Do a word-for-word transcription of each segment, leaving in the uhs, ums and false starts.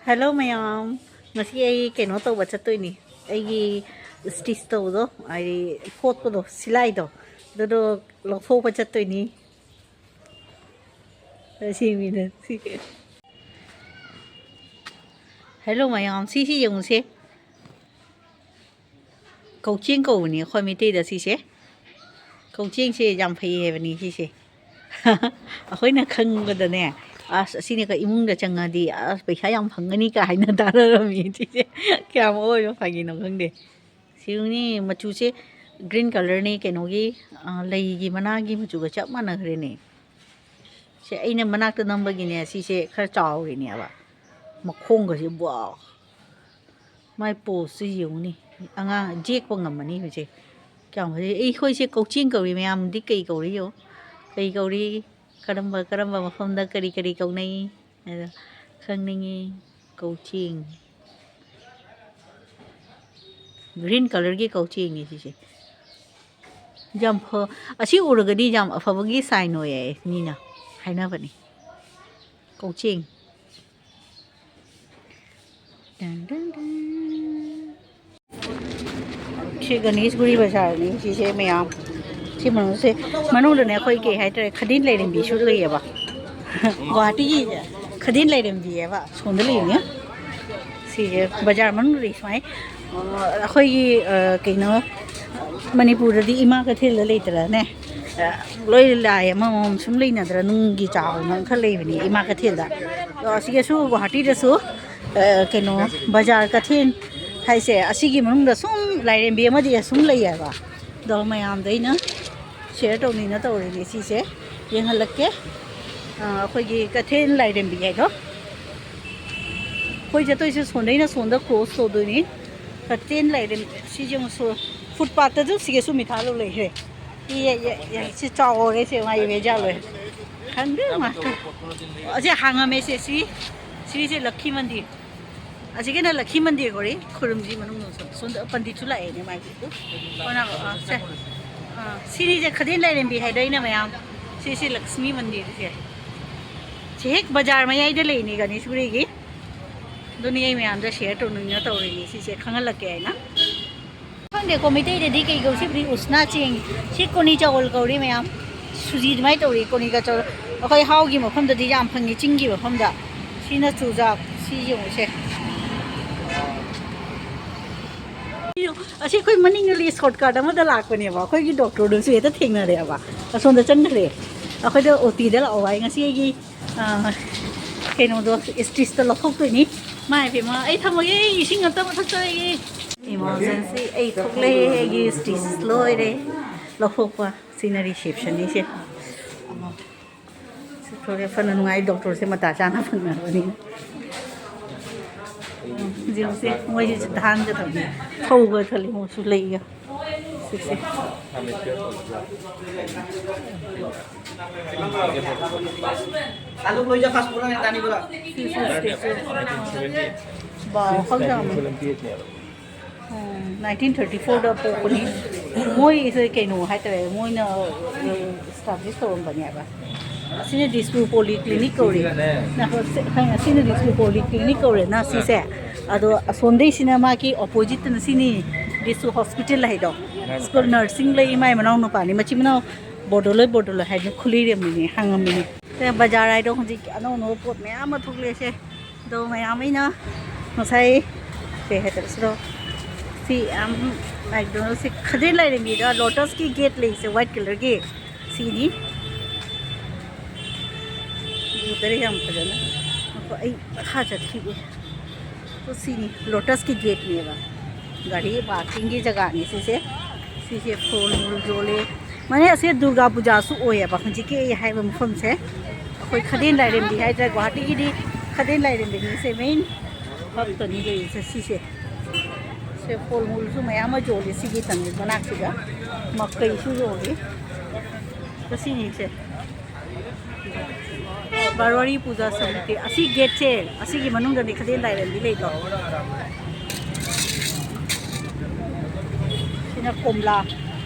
Hello ꯃꯌꯥꯝ, ꯉꯁꯤ ꯑꯩ ꯀꯩꯅꯣ ꯇꯧꯕ ꯆꯠꯇꯣꯏꯅꯤ꯫ ꯑꯩꯒꯤ ꯁ꯭ꯇꯤꯆ ꯇꯧꯕꯗꯣ, ꯍꯥꯏꯗꯤ ꯐꯣꯠꯄꯗꯣ, ꯁꯤꯂꯥꯏꯗꯣ, ꯑꯗꯨꯗꯣ ꯂꯧꯊꯣꯛꯄ ꯆꯠꯇꯣꯏꯅꯤ꯫ ꯁꯤ ꯃꯤꯗꯣ, ꯁꯤ꯫ ꯍꯦꯜꯂꯣ ꯃꯌꯥꯝ, ꯁꯤꯁꯤ ꯌꯦꯡꯉꯨꯁꯦ꯫ ꯀꯧꯆꯦꯡ ꯀꯧꯕꯅꯤ ꯑꯩꯈꯣꯏ ꯃꯩꯇꯩꯗ ꯁꯤꯁꯦ꯫ ꯀꯧꯆꯦꯡꯁꯦ ꯌꯥꯝ ꯐꯩ ꯍꯥꯏꯕꯅꯤ ꯁꯤꯁꯦ꯫ ꯑꯩꯈꯣꯏꯅ ꯈꯪꯕꯗꯅꯦ, ꯑꯁ, ꯑꯁꯤꯅꯦꯀꯣ ꯏꯃꯨꯡꯗ ꯆꯪꯉꯗꯤ, ꯑꯁ, ꯄꯩꯁꯥ ꯌꯥꯝ ꯐꯪꯒꯅꯤ ꯀꯥꯏꯅ ꯇꯥꯟꯅꯔꯝꯃꯤ ꯁꯤꯁꯦ꯫ ꯀꯌꯥꯝ ꯑꯣꯏꯕ ꯐꯥꯒꯤꯅꯣ ꯈꯪꯗꯦ꯫ ꯁꯤꯅꯤ ꯃꯆꯨꯁꯦ, ꯒ꯭ꯔꯤꯟ ꯀꯂꯔꯅꯤ, ꯀꯩꯅꯣꯒꯤ, ꯑ, ꯂꯩꯒꯤ ꯃꯅꯥꯒꯤ ꯃꯆꯨꯒ ꯆꯞ ꯃꯥꯟꯅꯈ꯭ꯔꯦꯅꯦ꯫ ꯁꯦ, ꯑꯩꯅ ꯃꯅꯥꯛꯇ ꯅꯝꯕꯒꯤꯅꯦ, ꯁꯤꯁꯦ ꯈꯔ ꯆꯥꯎꯔꯤꯅꯦꯕ꯫ ꯃꯈꯣꯡꯒꯁꯦ, ꯋꯥꯎ! ꯃꯥꯏ ꯄꯣꯁꯁꯦ ꯌꯦꯡꯉꯨꯅꯦ꯫ ꯑꯉꯥꯡ ꯌꯦꯛꯄ ꯉꯝꯃꯅꯤ ꯍꯧꯖꯤꯛ꯫ ꯀꯌꯥꯝ ꯐꯖꯩ! ꯑꯩꯈꯣꯏꯁꯦ ꯀꯧꯆꯦꯡ ꯀꯧꯔꯤ, ꯃꯌꯥꯝꯗꯤ ꯀꯩ ꯀꯧꯔꯤ ꯌꯦꯡꯉꯨ꯫ ꯀꯩ ꯀꯧꯔꯤ? ꯀꯔꯝꯕ, ꯀꯔꯝꯕ ꯃꯐꯝꯗ ꯀꯔꯤ ꯀꯔꯤ ꯀꯧꯅꯩ ꯍꯥꯏꯗꯣ ꯈꯪꯅꯤꯡꯉꯤ꯫ ꯀꯧꯆꯦꯡ꯫ ꯒ꯭ꯔꯤꯟ ꯀꯂꯔꯒꯤ ꯀꯧꯆꯦꯡꯅꯤ ꯁꯤꯁꯦ꯫ ꯌꯥꯝ ꯐ-, ꯑꯁꯤ ꯎꯔꯒꯗꯤ ꯌꯥꯝ ꯑꯐꯕꯒꯤ ꯁꯥꯏꯟ ꯑꯣꯏꯌꯦ ꯃꯤꯅ ꯍꯥꯏꯅꯕꯅꯤ꯫ ꯀꯧꯆꯦꯡ꯫ ꯗꯟ ꯗꯟ ꯗꯟ꯫ ꯁꯤ ꯒꯅꯦꯁꯒꯨꯔꯤ ꯕꯖꯥꯔꯅꯤ ꯁꯤꯁꯦ ꯃꯌꯥꯝ꯫ ꯁꯤ ꯃꯅꯨꯡꯁꯦ, ꯃꯅꯨꯡꯗꯅꯦ ꯑꯩꯈꯣꯏ ꯀꯩ ꯍꯥꯏꯇꯥꯔꯦ, ꯈꯗꯤꯟ ꯂꯩꯔꯦꯝꯕꯤꯁꯨ ꯂꯩꯌꯦꯕ꯫ ꯒꯨꯍꯥꯇꯤꯒꯤ ꯈꯗꯤꯟ ꯂꯩꯔꯦꯝꯕꯤꯌꯦꯕ ꯁꯣꯝꯗ ꯂꯩꯕꯅꯦ꯫ ꯁꯤꯁꯦ ꯕꯖꯥꯔ ꯃꯅꯨꯡꯗꯗꯤ ꯁꯨꯃꯥꯏ, ꯑ, ꯑꯩꯈꯣꯏꯒꯤ, ꯑ, ꯀꯩꯅꯣ, ꯃꯅꯤꯄꯨꯔꯗꯗꯤ ꯏꯃꯥ ꯀꯩꯊꯦꯜꯗ ꯂꯩꯇ꯭ꯔꯅꯦ? ꯑ, ꯂꯣꯏ ꯂꯥꯏ ꯑꯃꯃꯝ ꯁꯨꯝ ꯂꯩꯅꯗ꯭ꯔ, ꯅꯨꯡꯒꯤ ꯆꯥꯎꯅ ꯈꯔ ꯂꯩꯕꯅꯦ ꯏꯃꯥ ꯀꯩꯊꯦꯜꯗ꯫ ꯑꯗꯣ ꯑꯁꯤꯒꯁꯨ ꯒꯨꯍꯥꯇꯤꯗꯁꯨ, ꯑ, ꯀꯩꯅꯣ, ꯕꯖꯥꯔ ꯀꯩꯊꯦꯜ ꯍꯥꯏꯁꯦ, ꯑꯁꯤꯒꯤ ꯃꯅꯨꯡꯗ ꯁꯨꯝ ꯂꯥꯏꯔꯦꯝꯕꯤ ꯑꯃꯗꯤ ꯑꯁꯨꯝ ꯂꯩꯌꯦꯕ꯫ ꯑꯗꯣ ꯃꯌꯥꯝꯗ ꯑꯩꯅ ꯁꯤꯌꯔ ꯇꯧꯅꯤꯡꯅ ꯇꯧꯔꯤꯅꯦ ꯁꯤꯁꯦ꯫ ꯌꯦꯡꯍꯜꯂꯛꯀꯦ꯫ ꯑ, ꯑꯩꯈꯣꯏꯒꯤ ꯀꯩꯊꯦꯜ ꯂꯥꯏꯔꯦꯝꯕꯤ ꯍꯥꯏꯗꯣ꯫ ꯑꯩꯈꯣꯏ ꯆꯠꯇꯣꯏꯁꯦ ꯁꯣꯟꯗꯩꯅ ꯁꯣꯟꯗ ꯀ꯭ꯔꯣꯁ ꯇꯧꯗꯣꯏꯅꯤ꯫ ꯀꯩꯊꯦꯜ ꯂꯥꯏꯔꯦꯝꯕꯤ꯫ ꯁꯤꯁꯦ ꯑꯃꯨꯛ ꯁꯣ-, ꯐꯨꯠꯄꯥꯠꯇꯁꯨ ꯁꯤꯒꯁꯨ ꯃꯤꯊꯥ ꯂꯧ ꯂꯩꯈ꯭ꯔꯦ꯫ ꯏ, ꯌꯥ, ꯌꯥ, ꯌꯥ, ꯁꯤ ꯆꯥꯎꯔꯦ, ꯁꯤ ꯃꯥꯒꯤ ꯃꯦꯖꯥ ꯂꯣꯏ꯫ ꯈꯪꯗꯦ, ꯃꯥ꯫ ꯑꯁꯤ ꯍꯥꯡꯉꯝꯃꯦ, ꯁꯦ, ꯁꯤ, ꯁꯤꯁꯦ ꯂꯛꯈꯤ ꯃꯟꯗꯤꯔ꯫ ꯑꯁꯤꯒꯤꯅ ꯂꯛꯈꯤ ꯃꯟꯗꯤꯔ ꯀꯧꯔꯤ, ꯈꯨꯔꯨꯝꯁꯤ ꯃꯅꯨꯡꯗ ꯁꯣꯝ-, ꯁꯣꯝꯗ ꯄꯟꯗꯤꯠꯁꯨ ꯂꯥꯛꯑꯦꯅꯦ ꯃꯥꯒꯤ꯫ ꯑꯣ, ꯅꯪ, ꯑꯥ, ꯁꯦ꯫ ꯑꯥ, ꯁꯤꯅꯤꯁꯦ ꯈꯗꯤꯟ ꯂꯥꯏꯔꯦꯝꯕꯤ ꯍꯥꯏꯗꯣ ꯑꯩꯅ ꯃꯌꯥꯝ꯫ ꯁꯤꯁꯤ ꯂꯛꯁꯃꯤ ꯃꯟꯗꯤꯔꯁꯦ꯫ ꯁꯤ ꯍꯦꯛ ꯕꯖꯥꯔ ꯃꯌꯥꯏꯗ ꯂꯩꯅꯤ ꯒꯅꯦꯁꯒꯨꯔꯤꯒꯤ꯫ ꯑꯗꯨꯅꯤ ꯑꯩ ꯃꯌꯥꯝꯗ ꯁꯤꯌꯔ ꯇꯧꯅꯤꯡꯅ ꯇꯧꯔꯤꯅꯤ, ꯁꯤꯁꯦ ꯈꯪꯍꯜꯂꯛꯀꯦ ꯍꯥꯏꯅ꯫ ꯈꯪꯗꯦꯀꯣ, ꯃꯩꯇꯩꯗꯗꯤ ꯀꯩ ꯀꯧ? ꯁꯤꯕꯨꯗꯤ ꯎꯁꯅꯥ ꯆꯦꯡ, ꯁꯤ ꯀꯣꯅꯤ ꯆꯥꯎꯜ ꯀꯧꯔꯤ ꯃꯌꯥꯝ꯫ ꯁꯨꯖꯤ ꯑꯗꯨꯃꯥꯏꯅ ꯇꯧꯔꯤ, ꯀꯣꯅꯤ ꯀꯆꯧ꯫ ꯑꯩꯈꯣꯏ ꯍꯥꯎꯒꯤ ꯃꯐꯝꯗꯗꯤ ꯌꯥꯝ ꯐꯪꯉꯤ, ꯆꯤꯡꯒꯤ ꯃꯐꯝꯗ꯫ ꯁꯤꯅ ꯆꯨꯖꯥꯛ, ꯁꯤ ꯌꯦꯡꯉꯨꯁꯦ꯫ ꯑꯁꯤ ꯑꯩꯈꯣꯏ ꯃꯅꯤꯡꯗ ꯁꯣꯔꯠꯀꯠ ꯑꯃꯗ ꯂꯥꯛꯄꯅꯦꯕ, ꯑꯩꯈꯣꯏꯒꯤ ꯗꯣꯛꯇꯔꯗꯨꯁꯨ ꯍꯦꯛꯇ ꯊꯦꯡꯅꯔꯦꯕ꯫ ꯑꯁꯣꯝꯗ ꯆꯪꯈ꯭ꯔꯦ꯫ ꯑꯩꯈꯣꯏꯗ ꯑꯣ ꯇꯤꯗ ꯂꯥꯛꯑꯣ ꯍꯥꯏ꯫ ꯉꯁꯤ ꯑꯩꯒꯤ ꯑꯥ, ꯀꯩꯅꯣꯗꯣ, ꯏꯁꯇꯤꯁꯇꯣ ꯂꯧꯊꯣꯛꯇꯣꯏꯅꯤ꯫ ꯃꯥꯏ ꯄꯦꯝꯃ, ꯑꯩ ꯊꯝꯃꯒꯦ, ꯑꯩ ꯏꯁꯤꯡ ꯑꯝꯇ ꯃꯊꯛ ꯆꯠꯂꯒꯦ꯫ ꯏꯃꯥꯔꯖꯦꯟꯁꯤ ꯑꯩ ꯊꯣꯛꯂꯛꯑꯦ, ꯑꯩꯒꯤ ꯏꯁꯇꯤꯁ ꯂꯣꯏꯔꯦ ꯂꯧꯊꯣꯛꯄ꯫ ꯁꯤꯅ ꯔꯤꯁꯦꯞꯁꯟꯅꯤꯁꯦ꯫ ꯁꯤ ꯊꯣꯛꯂꯛꯑꯦ, ꯐꯅ ꯅꯨꯡꯉꯥꯏ, ꯗꯣꯛꯇꯔꯁꯦ ꯃꯇꯥ ꯆꯥꯅ ꯐꯪꯅꯕꯅꯤꯅ꯫ ꯍꯧꯖꯤꯛꯁꯦ ꯃꯣꯏꯁꯦ ꯙꯥꯟꯒ ꯇꯧꯅꯤ, ꯐꯧꯒ ꯈꯜꯂꯤ ꯃꯣꯏꯁꯨ ꯂꯩꯒ꯫ ꯁꯤꯁꯦ꯫ ꯅꯥꯏꯟꯇꯤꯟ ꯊꯥꯔꯇꯤ ꯐꯣꯔꯗ ꯄꯣꯛꯄꯅꯤ꯫ ꯃꯣꯏꯁꯦ ꯀꯩꯅꯣ ꯍꯥꯏꯇꯥꯔꯦ, ꯃꯣꯏꯅ ꯏꯁꯇꯥꯕ꯭ꯂꯤꯁ ꯇꯧꯔꯝꯕꯅꯦꯕ꯫ ꯑꯁꯤꯅ ꯗꯤꯁꯄꯨꯔ ꯄꯣꯂꯤ ꯀ꯭ꯂꯤꯅꯤꯛ ꯀꯧꯔꯤ꯫ ꯉꯥꯏꯈꯣ, ꯁꯤ-, ꯑꯁꯤꯅ ꯗꯤꯁꯄꯨꯔ ꯄꯣꯂꯤ ꯀ꯭ꯂꯤꯅꯤꯛ ꯀꯧꯔꯦꯅ ꯁꯤꯁꯦ꯫ ꯑꯗꯣ ꯑꯁꯣꯝꯗꯩꯁꯤꯅ ꯃꯥꯒꯤ ꯑꯣꯄꯣꯖꯤꯠꯇꯅ ꯁꯤꯅꯤ ꯗꯤꯁꯄꯨꯔ ꯍꯣꯁꯄꯤꯇꯥꯜ ꯍꯥꯏꯗꯣ꯫ ꯁ꯭ꯀꯨꯜ ꯅꯔꯁꯤꯡ ꯂꯩ, ꯏꯃꯥ ꯃꯅꯥꯎ ꯅꯨꯄꯥꯅꯤ, ꯃꯆꯤꯟ ꯃꯅꯥꯎ ꯕꯣꯔꯗꯣꯂꯣꯏ ꯕꯣꯔꯗꯣꯂꯣꯏ ꯍꯥꯏꯗꯅ ꯈꯨꯂꯤꯔꯦꯝꯕꯤꯅꯤ, ꯍꯥꯡꯉꯝꯃꯤꯅꯤ꯫ ꯁꯦ ꯕꯖꯥꯔ ꯍꯥꯏꯗꯣ ꯍꯧꯖꯤꯛ ꯑꯅꯧ ꯑꯅꯧꯕ ꯄꯣꯠ ꯃꯌꯥꯝ ꯑꯃ ꯊꯣꯛꯂꯛꯑꯦꯁꯦ꯫ ꯑꯗꯣ ꯃꯌꯥꯝ ꯑꯩꯅ ꯉꯁꯥꯏ ꯀꯩ ꯍꯥꯏꯇꯥꯔꯦ ꯁꯤꯗꯣ, ꯁꯤ ꯌꯥꯝ ꯃꯦꯛꯗꯣꯅꯦꯜꯁꯦ ꯈꯗꯦꯟ ꯂꯥꯏꯔꯦꯝꯕꯤꯗ ꯂꯣꯇꯁꯀꯤ ꯒꯦꯠ ꯂꯩꯁꯦ, ꯋꯥꯏꯠ ꯀꯂꯔꯒꯤ ꯁꯤꯅꯤ꯫ ꯎꯗꯔꯦ ꯌꯥꯝ ꯐꯖꯅ꯫ ꯉꯥꯏꯈꯣ, ꯑꯩ ꯃꯈꯥ ꯆꯠꯈꯤꯒꯦ꯫ ꯑꯗꯣ ꯁꯤꯅꯤ ꯂꯣꯇꯁꯀꯤ ꯒꯦꯠꯅꯦꯕ꯫ ꯒꯥꯔꯤ ꯄꯥꯔꯀꯤꯡꯒꯤ ꯖꯒꯥꯅꯤ ꯁꯤꯁꯦ꯫ ꯁꯤꯁꯦ ꯐꯣꯜ ꯃꯨꯜ ꯌꯣꯜꯂꯦ꯫ ꯃꯥꯅꯦ, ꯑꯁꯤ ꯗꯨꯔꯒꯥ ꯄꯨꯖꯥꯁꯨ ꯑꯣꯏꯌꯦꯕ ꯍꯧꯖꯤꯛꯀꯤ ꯑꯩ ꯍꯥꯏꯕ ꯃꯐꯝꯁꯦ꯫ ꯑꯩꯈꯣꯏ ꯈꯗꯦꯟ ꯂꯥꯏꯔꯦꯝꯕꯤ ꯍꯥꯏꯗ꯭ꯔꯥ, ꯒꯨꯋꯥꯍꯥꯇꯤꯒꯤꯗꯤ ꯈꯗꯦꯟ ꯂꯥꯏꯔꯦꯝꯕꯤꯅꯤ ꯁꯦ ꯃꯦꯟ ꯍꯕꯇꯅꯤ ꯂꯩꯔꯤꯁꯦ ꯁꯤꯁꯦ꯫ ꯁꯦ ꯐꯣꯜ ꯃꯨꯜꯁꯨ ꯃꯌꯥꯝ ꯑꯃ ꯌꯣꯜꯂꯤ ꯁꯤꯒꯤ ꯇꯟ ꯃꯅꯥꯛꯁꯤꯗ꯫ ꯃꯀꯩꯁꯨ ꯌꯣꯜꯂꯤ꯫ ꯁꯤꯅꯤ ꯁꯦ꯫ ꯕꯥꯔꯋꯥꯔꯤ ꯄꯨꯖꯥ ꯁꯃꯤꯇꯤ꯫ ꯑꯁꯤ ꯒꯦꯠꯁꯦ, ꯑꯁꯤꯒꯤ ꯃꯅꯨꯡꯗꯅꯤ ꯈꯗꯦꯟ ꯂꯥꯏꯔꯦꯝꯕꯤ ꯂꯩꯗꯣ꯫ ꯁꯤꯅ ꯀꯣꯝꯂꯥ꯫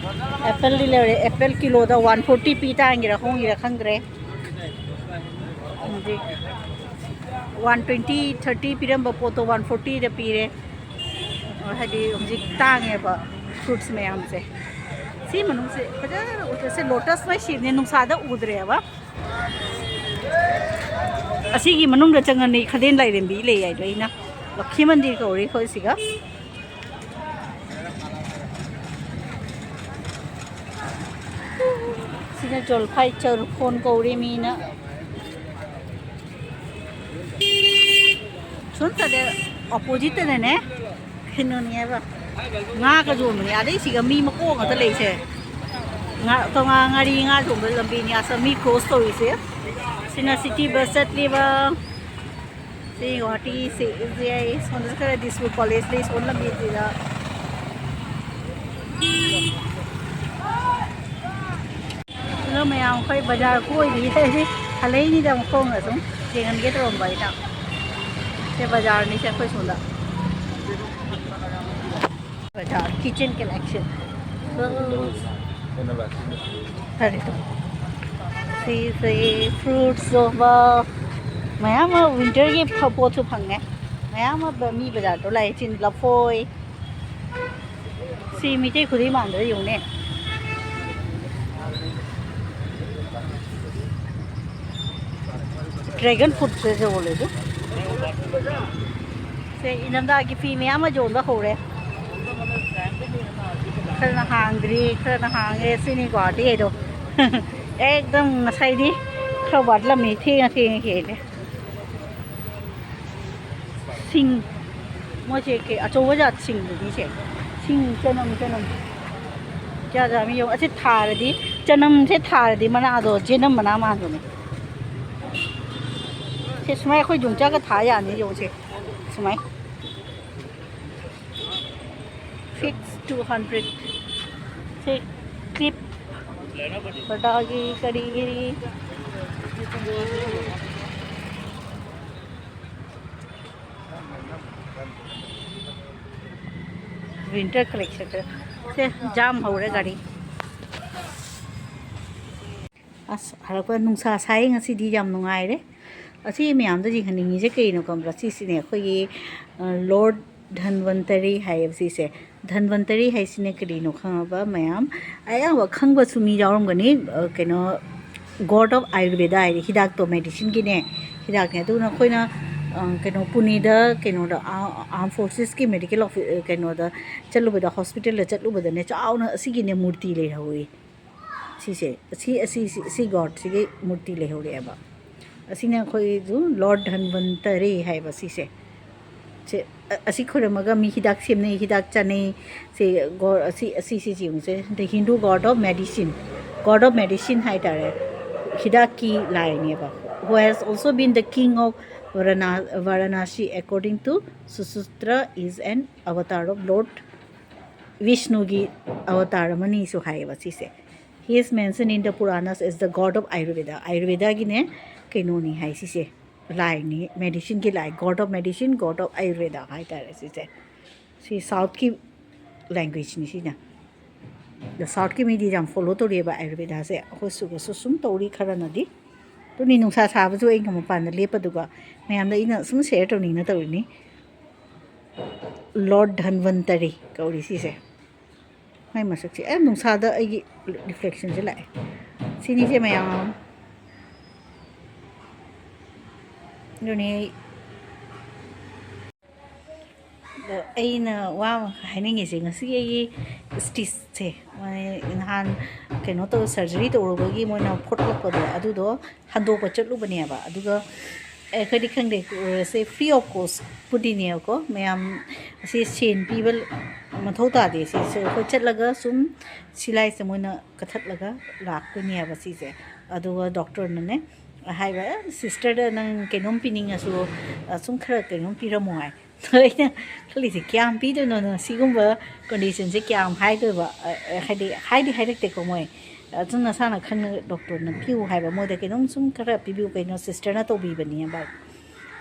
ꯑꯦꯄꯜꯗꯤ ꯂꯩꯔꯦ꯫ ꯑꯦꯄꯜ ꯀꯤꯂꯣꯗ ꯋꯥꯟ ꯐꯣꯔꯇꯤ ꯄꯤ, ꯇꯥꯡꯒꯤꯔ ꯍꯣꯡꯉꯤꯔ ꯈꯪꯗ꯭ꯔꯦ꯫ ꯑꯗꯨꯗꯤ One twenty, thirty ꯄꯤꯔꯝꯕ ꯄꯣꯠꯇꯣ one forty ꯗ ꯄꯤꯔꯦ꯫ ꯍꯥꯏꯗꯤ ꯍꯧꯖꯤꯛ ꯇꯥꯡꯉꯦꯕ fruits ꯃꯌꯥꯝꯁꯦ꯫ ꯁꯤ ꯃꯅꯨꯡꯁꯦ ꯐꯖꯅ ꯎꯗ꯭ꯔꯁꯦ, lotus ꯃꯣꯏ ꯁꯤꯕꯅꯦ, ꯅꯨꯡꯁꯥꯗ ꯎꯗ꯭ꯔꯦꯕ꯫ ꯑꯁꯤꯒꯤ ꯃꯅꯨꯡꯗ ꯆꯪꯉꯅꯤ, ꯈꯗꯦꯟ ꯂꯥꯏꯔꯦꯝꯕꯤ ꯂꯩ ꯍꯥꯏꯗꯣ ꯑꯩꯅ꯫ ꯂꯛꯈꯤ ꯃꯟꯗꯤꯔ ꯀꯧꯔꯤ ꯑꯩꯈꯣꯏ ꯁꯤꯒ꯫ ꯁꯤꯅ ꯖꯣꯜꯐꯥꯏ ꯆꯔꯨꯐꯣꯟ ꯀꯧꯔꯤ ꯃꯤꯅ꯫ ꯁꯣꯝ ꯁꯥꯏꯗ opposite ꯇꯅꯅꯦ ꯀꯩꯅꯣꯅꯦꯕ, ꯉꯥꯒ ꯌꯣꯟꯕꯅꯦ꯫ ꯑꯗꯩ ꯁꯤꯒ ꯃꯤ ꯃꯀꯣꯛ ꯉꯥꯛꯇ ꯂꯩꯁꯦ꯫ ꯉꯥ, ꯇꯣꯉꯥꯟ ꯉꯥꯔꯤ ꯉꯥ ꯌꯣꯟꯕ ꯂꯝꯕꯤꯅꯤ꯫ ꯑꯁ ꯃꯤ cross ꯇꯧꯔꯤꯁꯦ꯫ ꯁꯤꯅ city bus ꯆꯠꯂꯤꯕ꯫ ꯁꯤ ꯒꯨꯍꯥꯇꯤ ꯁꯤ ꯁꯤ ꯑꯥꯏ ꯁꯣꯝꯗꯁꯨ ꯈꯔ ꯗꯤꯁꯄꯨꯔ ꯀꯣꯂꯦꯖ ꯂꯩ ꯁꯣꯝ ꯂꯝꯕꯤꯁꯤꯗ꯫ ꯑꯗꯣ ꯃꯌꯥꯝ ꯑꯩꯈꯣꯏ ꯕꯖꯥꯔ ꯀꯣꯏꯔꯤ ꯍꯥꯏꯗꯤ ꯍꯜꯂꯛꯏꯅꯤꯗ ꯑꯃꯨꯛ ꯈꯣꯡꯅ ꯁꯨꯝ ꯌꯦꯡꯍꯟꯒꯦ ꯇꯧꯔꯝꯕ ꯑꯩꯅ꯫ ꯁꯦ ꯕꯖꯥꯔꯅꯤꯁꯦ ꯑꯩꯈꯣꯏ ꯁꯣꯝꯗ꯫ ꯕꯖꯥꯔ kitchen collection꯫ ꯐꯔꯦ꯫ ꯁꯤꯁꯦ fruits ꯌꯣꯟꯕ ꯃꯌꯥꯝ ꯑꯃ winter ꯒꯤ ꯐ-, ꯄꯣꯠꯁꯨ ꯐꯪꯉꯦ꯫ ꯃꯌꯥꯝ ꯑꯃ ꯕ-, ꯃꯤ ꯕꯖꯥꯔꯗꯣ ꯂꯥꯛꯑꯦ꯫ ꯆꯤꯅꯤ, ꯂꯐꯣꯏ꯫ ꯁꯤ ꯃꯤꯇꯩ ꯈꯨꯗꯩ ꯃꯥꯟꯗ꯭ꯔꯥ ꯌꯦꯡꯉꯨꯅꯦ꯫ Dragon fruit ꯁꯦ ꯌꯣꯜꯂꯦ ꯑꯗꯨ꯫ ꯁꯦ ꯏꯅꯝꯗꯥꯒꯤ ꯐꯤ ꯃꯌꯥꯝ ꯑꯃ ꯌꯣꯟꯕ ꯍꯧꯔꯦ꯫ ꯈꯔꯅ ꯍꯥꯡꯗ꯭ꯔꯤ, ꯈꯔꯅ ꯍꯥꯡꯉꯦ꯫ ꯁꯤꯅꯤ ꯒꯨꯍꯥꯇꯤ ꯍꯥꯏꯗꯣ꯫ ꯑꯦꯛꯗꯝ ꯉꯁꯥꯏꯗꯤ ꯈꯔ ꯋꯥꯠꯂꯝꯃꯤ, ꯊꯦꯡꯉ ꯊꯦꯡꯉ ꯍꯦꯜꯂꯦ꯫ ꯁꯤꯡ, ꯃꯣꯏꯁꯦ ꯀꯩ ꯑꯆꯧꯕ ꯖꯥꯠ ꯁꯤꯡꯗꯨꯅꯤ ꯁꯦ꯫ ꯁꯤꯡ, ꯆꯅꯝ, ꯆꯅꯝ꯫ ꯖꯥꯠ ꯖꯥꯠ ꯑꯃ ꯌꯦꯡꯉꯨ꯫ ꯑꯁꯤ ꯊꯥꯔꯗꯤ, ꯆꯅꯝꯁꯦ ꯊꯥꯔꯗꯤ ꯃꯅꯥꯗꯣ ꯖꯦꯅꯝ ꯃꯅꯥ ꯃꯥꯟꯕꯅꯦ꯫ ꯁꯦ ꯁꯨꯃꯥꯏꯅ ꯑꯩꯈꯣꯏ ꯌꯣꯡꯆꯥꯛꯀ ꯊꯥ ꯌꯥꯅꯤ ꯌꯦꯡꯉꯨꯁꯦ꯫ ꯁꯨꯃꯥꯏꯅ꯫ Fix two hundred꯫ ꯁꯦ clip꯫ ꯄꯔꯗꯥꯒꯤ ꯀꯔꯤꯒꯤ꯫ Winter collection꯫ ꯁꯦ, ꯖꯥꯝ ꯍꯧꯔꯦ ꯒꯥꯔꯤ꯫ ꯑꯁ, ꯍꯜꯂꯛꯄ ꯅꯨꯡꯁꯥ ꯁꯥꯏ ꯉꯁꯤꯗꯤ, ꯌꯥꯝ ꯅꯨꯡꯉꯥꯏꯔꯦ꯫ ꯑꯁꯤ ꯃꯌꯥꯝꯗ ꯌꯦꯡꯍꯟꯅꯤꯡꯉꯤꯁꯦ ꯀꯩꯅꯣ ꯈꯪꯕ꯭ꯔꯥ? ꯁꯤꯁꯤꯅꯦ ꯑꯩꯈꯣꯏꯒꯤ, ꯑ, Lord Dhanvantari ꯍꯥꯏꯌꯦꯕ ꯁꯤꯁꯦ꯫ ꯙꯟꯋꯟꯇꯔꯤ ꯍꯥꯏꯁꯤꯅ ꯀꯔꯤꯅꯣ ꯈꯪꯉꯕ ꯃꯌꯥꯝ? ꯑꯌꯥꯝꯕ ꯈꯪꯕꯁꯨ ꯃꯤ ꯌꯥꯎꯔꯝꯒꯅꯤ꯫ ꯑ, ꯀꯩꯅꯣ, God of Ayurveda ꯍꯥꯏꯗꯤ ꯍꯤꯗꯥꯛꯇꯣ, medicineꯒꯤꯅꯦ, ꯍꯤꯗꯥꯛꯅꯦ꯫ ꯑꯗꯨꯅ ꯑꯩꯈꯣꯏꯅ, ꯑ, ꯀꯩꯅꯣ, ꯄꯨꯅꯦꯗ ꯀꯩꯅꯣꯗ, ꯑ, Armed Forcesꯀꯤ medical office, ꯀꯩꯅꯣꯗ ꯆꯠꯂꯨꯕꯗ, hospitalꯗ ꯆꯠꯂꯨꯕꯗꯅꯦ, ꯆꯥꯎꯅ ꯑꯁꯤꯒꯤꯅꯦ ꯃꯨꯔꯇꯤ ꯂꯩꯍꯧꯋꯤ꯫ ꯁꯤꯁꯦ, ꯑꯁꯤ, ꯑꯁꯤ, ꯁꯤ, ꯁꯤ Godꯁꯤꯒꯤ ꯃꯨꯔꯇꯤ ꯂꯩꯍꯧꯔꯛꯑꯦꯕ꯫ ꯑꯁꯤꯅ ꯑꯩꯈꯣꯏꯗꯨ Lord Dhanvantari ꯍꯥꯏꯕ ꯁꯤꯁꯦ꯫ ꯁꯦ, ꯑ-, ꯑꯁꯤ ꯈꯣꯏꯔꯝꯃꯒ ꯃꯤ ꯍꯤꯗꯥꯛ ꯁꯦꯝꯅꯩ, ꯍꯤꯗꯥꯛ ꯆꯥꯅꯩ꯫ ꯁꯦ, God, ꯑꯁꯤ, ꯑꯁꯤꯁꯤ ꯌꯦꯡꯉꯨꯁꯦ, the Hindu god of medicine, God of medicine ꯍꯥꯏꯇꯥꯔꯦ, ꯍꯤꯗꯥꯛꯀꯤ ꯂꯥꯏꯅꯦꯕ, who has also been the king of Varana-, Varanasi. According to Susutra, is an avatar of Lord ꯕꯤꯁꯅꯨꯒꯤ Avatar ꯑꯃꯅꯤꯁꯨ ꯍꯥꯏꯌꯦꯕ ꯁꯤꯁꯦ꯫ He is mentioned in the Puranas as the god of Ayurveda. ꯑꯥꯌꯨꯔꯕꯦꯗꯥꯒꯤꯅꯦ ꯀꯩꯅꯣꯅꯤ ꯍꯥꯏ ꯁꯤꯁꯦ, ꯂꯥꯏꯅꯤ, medicineꯒꯤ ꯂꯥꯏ, god of medicine, god of Ayurveda ꯍꯥꯏꯇꯥꯔꯦ ꯁꯤꯁꯦ꯫ ꯁꯤ Southꯀꯤ languageꯅꯤ ꯁꯤꯅ꯫ ꯑꯗꯣ Southꯀꯤ ꯃꯤꯗꯤ ꯌꯥꯝ follow ꯇꯧꯔꯤꯑꯕ ꯑꯥꯌꯨꯔꯕꯦꯗꯥꯁꯦ, ꯑꯩꯈꯣꯏ ꯁꯤꯗꯁꯨ ꯁꯨꯝ ꯇꯧꯔꯤ ꯈꯔꯅꯗꯤ꯫ ꯑꯗꯨꯅꯤ, ꯅꯨꯡꯁꯥ ꯁꯥꯕꯁꯨ ꯑꯩꯅ ꯃꯄꯥꯟꯗ ꯂꯦꯞꯄꯗꯨꯒ ꯃꯌꯥꯝꯗ ꯑꯩꯅ ꯁꯨꯝ share ꯇꯧꯅꯤꯡꯅ ꯇꯧꯔꯤꯅꯤ꯫ Lord Dhanvantari ꯀꯧꯔꯤ ꯁꯤꯁꯦ꯫ ꯃꯥꯏ ꯃꯁꯛꯁꯦ, ꯑꯦ, ꯅꯨꯡꯁꯥꯗ ꯑꯩꯒꯤ reflectionꯁꯦ ꯂꯥꯛꯑꯦ꯫ ꯁꯤꯅꯤꯁꯦ ꯃꯌꯥꯝ꯫ ꯑꯗꯨꯅꯤ ꯑꯩ, ꯑꯗꯣ ꯑꯩꯅ ꯋꯥ ꯑꯃ ꯍꯥꯏꯅꯤꯡꯉꯤꯁꯦ, ꯉꯁꯤꯒꯤ ꯑꯩꯒꯤ stitchꯁꯦ, ꯃꯥꯅꯦ, ꯅꯍꯥꯟ ꯀꯩꯅꯣ ꯇꯧ, surgery ꯇꯧꯔꯨꯕꯒꯤ ꯃꯣꯏꯅ ꯐꯣꯠꯂꯛꯄꯗꯣ, ꯑꯗꯨꯗꯣ ꯍꯟꯗꯣꯛꯄ ꯆꯠꯂꯨꯕꯅꯦꯕ꯫ ꯑꯗꯨꯒ ꯑꯩꯈꯣꯏꯗꯤ ꯈꯪꯗꯦ, ꯁꯦ free of costꯄꯨꯗꯤꯅꯦꯕꯀꯣ, ꯃꯌꯥꯝ ꯑꯁꯤ ꯁꯦꯟ ꯄꯤꯕ ꯃꯊꯧ ꯇꯥꯗꯦ꯫ ꯁꯤꯁꯦ ꯑꯩꯈꯣꯏ ꯆꯠꯂꯒ ꯁꯨꯝ ꯁꯤꯂꯥꯏꯁꯦ ꯃꯣꯏꯅ ꯀꯠꯊꯠꯂꯒ ꯂꯥꯛꯇꯣꯏꯅꯦꯕ ꯁꯤꯁꯦ꯫ ꯑꯗꯨꯒ doctorꯅꯅꯦ ꯍꯥꯏꯕ, "Sisterꯗ ꯅꯪ ꯀꯩꯅꯣꯝ ꯄꯤꯅꯤꯡꯉꯁꯨ, ꯑ, ꯁꯨꯝ ꯈꯔ ꯀꯩꯅꯣꯝ ꯄꯤꯔꯝꯃꯣ" ꯍꯥꯏ꯫ ꯑꯗꯣ ꯑꯩꯅ ꯈꯜꯂꯤꯁꯦ, ꯀꯌꯥꯝ ꯄꯤꯗꯣꯏꯅꯣꯅ? ꯁꯤꯒꯨꯝꯕ conditionꯁꯦ ꯀꯌꯥꯝ ꯍꯥꯏꯗꯣꯏꯕ? ꯑ, ꯑ, ꯍꯥꯏꯗꯤ, ꯍꯥꯏꯗꯤ ꯍꯥꯏꯔꯛꯇꯦꯀꯣ ꯃꯣꯏ꯫ ꯑꯗꯨꯝ ꯅꯁꯥꯅ ꯈꯪꯅ doctorꯅ ꯄꯤꯌꯨ ꯍꯥꯏꯕ, ꯃꯣꯏꯗ ꯀꯩꯅꯣꯝ ꯁꯨꯝ ꯈꯔ ꯄꯤꯕꯤꯌꯨ ꯀꯩꯅꯣ, sisterꯅ ꯇꯧꯕꯤꯕꯅꯦꯕ꯫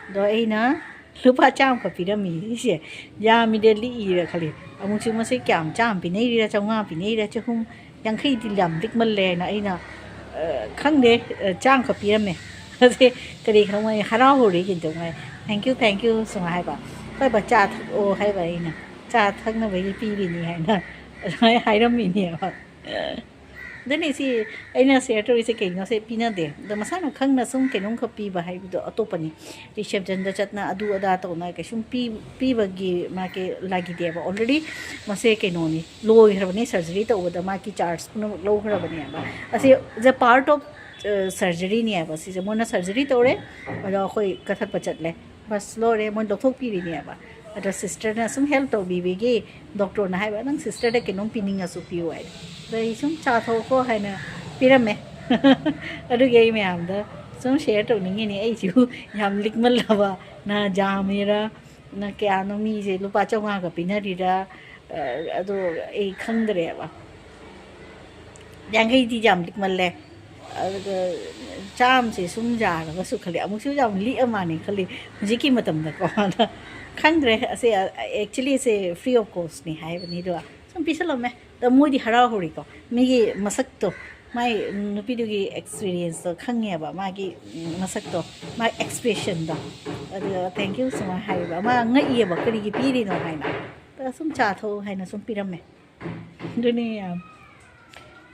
ꯑꯗꯣ ꯑꯩꯅ ꯂꯨꯄꯥ ꯆꯥꯝꯃꯈꯛ ꯄꯤꯔꯝꯃꯤ ꯁꯤꯁꯦ꯫ ꯌꯥꯝꯃꯤꯗ ꯂꯤꯛꯏꯔ ꯈꯜꯂꯤ꯫ ꯑꯃꯨꯛꯁꯨ ꯃꯁꯤ ꯀꯌꯥꯝ, ꯆꯥꯝꯃ ꯄꯤꯅꯩꯔꯤꯔ, ꯆꯥꯝꯃꯉꯥ ꯄꯤꯅꯩꯔꯤꯔ, ꯆꯍꯨꯝ ꯌꯥꯡꯈꯩꯗꯤ ꯌꯥꯝ ꯂꯤꯛꯃꯜꯂꯦ ꯍꯥꯏꯅ ꯑꯩꯅ, ꯑ, ꯈꯪꯗꯦ, ꯑ, ꯆꯥꯝꯃꯈꯛ ꯄꯤꯔꯝꯃꯦ꯫ ꯑꯁꯤ ꯀꯔꯤ ꯈꯪꯉꯣꯏ ꯍꯔꯥꯎꯍꯧꯔꯤ ꯀꯩꯗꯧꯉꯥꯏ꯫ "Thank you, thank you" ꯁꯨꯃꯥꯏ ꯍꯥꯏꯕ꯫ "ꯍꯣꯏ ꯕ, ꯆꯥ ꯊꯛꯑꯣ" ꯍꯥꯏꯕ ꯑꯩꯅ꯫ "ꯆꯥ ꯊꯛꯅꯕꯒꯤ ꯄꯤꯔꯤꯅꯤ" ꯍꯥꯏꯅ ꯑꯗꯨꯃꯥꯏꯅ ꯍꯥꯏꯔꯝꯃꯤꯅꯦꯕ꯫ ꯑꯗꯨꯅꯤ ꯁꯤ ꯑꯩꯅ ꯁꯤꯌꯔ ꯇꯧꯔꯤꯁꯦ꯫ ꯀꯩꯅꯣꯁꯦ ꯄꯤꯅꯗꯦ꯫ ꯑꯗꯣ ꯃꯁꯥꯅ ꯈꯪꯅ ꯁꯨꯝ ꯀꯩꯅꯣꯝꯈꯛ ꯄꯤꯕ ꯍꯥꯏꯕꯗꯣ ꯑꯇꯣꯞꯄꯅꯤ꯫ ꯔꯤꯁꯦꯞꯁꯟꯗ ꯆꯠꯅ ꯑꯗꯨ ꯑꯗꯥ ꯇꯧꯅ ꯀꯩꯁꯨꯝ ꯄꯤ-, ꯄꯤꯕꯒꯤ ꯃꯥꯒꯤ ꯂꯥꯒꯤꯗꯦꯕ꯫ ꯑꯣꯜꯔꯦꯗꯤ ꯃꯁꯦ ꯀꯩꯅꯣꯅꯤ, ꯂꯣꯏꯈ꯭ꯔꯕꯅꯤ꯫ ꯁꯔꯖꯔꯤ ꯇꯧꯕꯗ ꯃꯥꯒꯤ ꯆꯥꯔꯖ ꯄꯨꯝꯅꯃꯛ ꯂꯧꯈ꯭ꯔꯕꯅꯦꯕ꯫ ꯑꯁꯤ is a part of surgery ꯅꯦꯕ꯫ ꯁꯤꯁꯦ ꯃꯣꯏꯅ ꯁꯔꯖꯔꯤ ꯇꯧꯔꯦ, ꯑꯗꯣ ꯑꯩꯈꯣꯏ ꯀꯠꯊꯠꯄ ꯆꯠꯂꯦ, ꯕꯁ ꯂꯣꯏꯔꯦ꯫ ꯃꯣꯏ ꯂꯧꯊꯣꯛꯄꯤꯔꯤꯅꯦꯕ꯫ ꯑꯗꯣ ꯁꯤꯁꯇꯔꯅ ꯁꯨꯝ ꯍꯦꯜꯞ ꯇꯧꯕꯤꯕꯒꯤ ꯗꯣꯛꯇꯔꯅ ꯍꯥꯏꯕ, "ꯅꯪ ꯁꯤꯁꯇꯔꯗ ꯀꯩꯅꯣꯝ ꯄꯤꯅꯤꯡꯉꯁꯨ ꯄꯤꯌꯨ" ꯍꯥꯏ꯫ ꯑꯗ ꯑꯩ ꯁꯨꯝ "ꯆꯥ ꯊꯛꯑꯣꯀꯣ" ꯍꯥꯏꯅ ꯄꯤꯔꯝꯃꯦ꯫ ꯑꯗꯨꯒꯤ ꯑꯩ ꯃꯌꯥꯝꯗ ꯁꯨꯝ ꯁꯤꯌꯔ ꯇꯧꯅꯤꯡꯉꯤꯅꯦ꯫ ꯑꯩꯁꯤꯕꯨ ꯌꯥꯝ ꯂꯤꯛꯃꯜꯂꯕ, ꯅ ꯖꯥꯝ ꯃꯦꯔꯥ ꯅ ꯀꯌꯥꯅꯣ ꯃꯤꯁꯦ ꯂꯨꯄꯥ ꯆꯥꯝꯃꯉꯥꯒ ꯄꯤꯅꯔꯤꯔꯥ? ꯑ, ꯑꯗꯣ ꯑꯩ ꯈꯪꯗ꯭ꯔꯦꯕ꯫ ꯌꯥꯡꯈꯩꯗꯤ ꯌꯥꯝ ꯂꯤꯛꯃꯜꯂꯦ꯫ ꯑꯗꯨꯒ ꯆꯥꯝꯃꯁꯦ ꯁꯨꯝ ꯌꯥꯔꯒꯁꯨ ꯈꯜꯂꯤ, ꯑꯃꯨꯛꯁꯨ ꯌꯥꯝ ꯂꯤꯛꯑ ꯃꯥꯜꯂꯦ ꯈꯜꯂꯤ ꯍꯧꯖꯤꯛꯀꯤ ꯃꯇꯝꯗꯀꯣ꯫ ꯑꯗ ꯈꯪꯗ꯭ꯔꯦ꯫ ꯑꯁꯦ, actually say free of cost ꯅꯤ ꯍꯥꯏꯕꯅꯤ꯫ ꯑꯗꯣ ꯁꯨꯝ ꯄꯤꯁꯜꯂꯝꯃꯦ꯫ ꯑꯗ ꯃꯣꯏꯗꯤ ꯍꯔꯥꯎꯍꯧꯔꯤꯀꯣ꯫ ꯃꯤꯒꯤ ꯃꯁꯛꯇꯣ, ꯃꯥꯏ ꯅꯨꯄꯤꯗꯨꯒꯤ experience ꯇꯣ ꯈꯪꯉꯦꯕ, ꯃꯥꯒꯤ ꯃꯁꯛꯇꯣ, ꯃꯥꯒꯤ expression ꯗꯣ꯫ ꯑꯗꯨꯒ "Thank you" ꯁꯨꯃꯥꯏꯅ ꯍꯥꯏꯌꯦꯕ꯫ ꯃꯥ ꯉꯛꯏꯌꯦꯕ, "ꯀꯔꯤꯒꯤ ꯄꯤꯔꯤꯅꯣ?" ꯍꯥꯏꯅ꯫ ꯑꯗ ꯁꯨꯝ "ꯆꯥ ꯊꯛꯎ" ꯍꯥꯏꯅ ꯁꯨꯝ ꯄꯤꯔꯝꯃꯦ꯫ ꯑꯗꯨꯅꯤ ꯌꯥꯝ,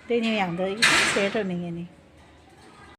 ꯑꯗꯨꯅꯤ ꯃꯌꯥꯝꯗ ꯑꯩ ꯁꯨꯝ ꯁꯤꯌꯔ ꯇꯧꯅꯤꯡꯉꯤꯅꯤ꯫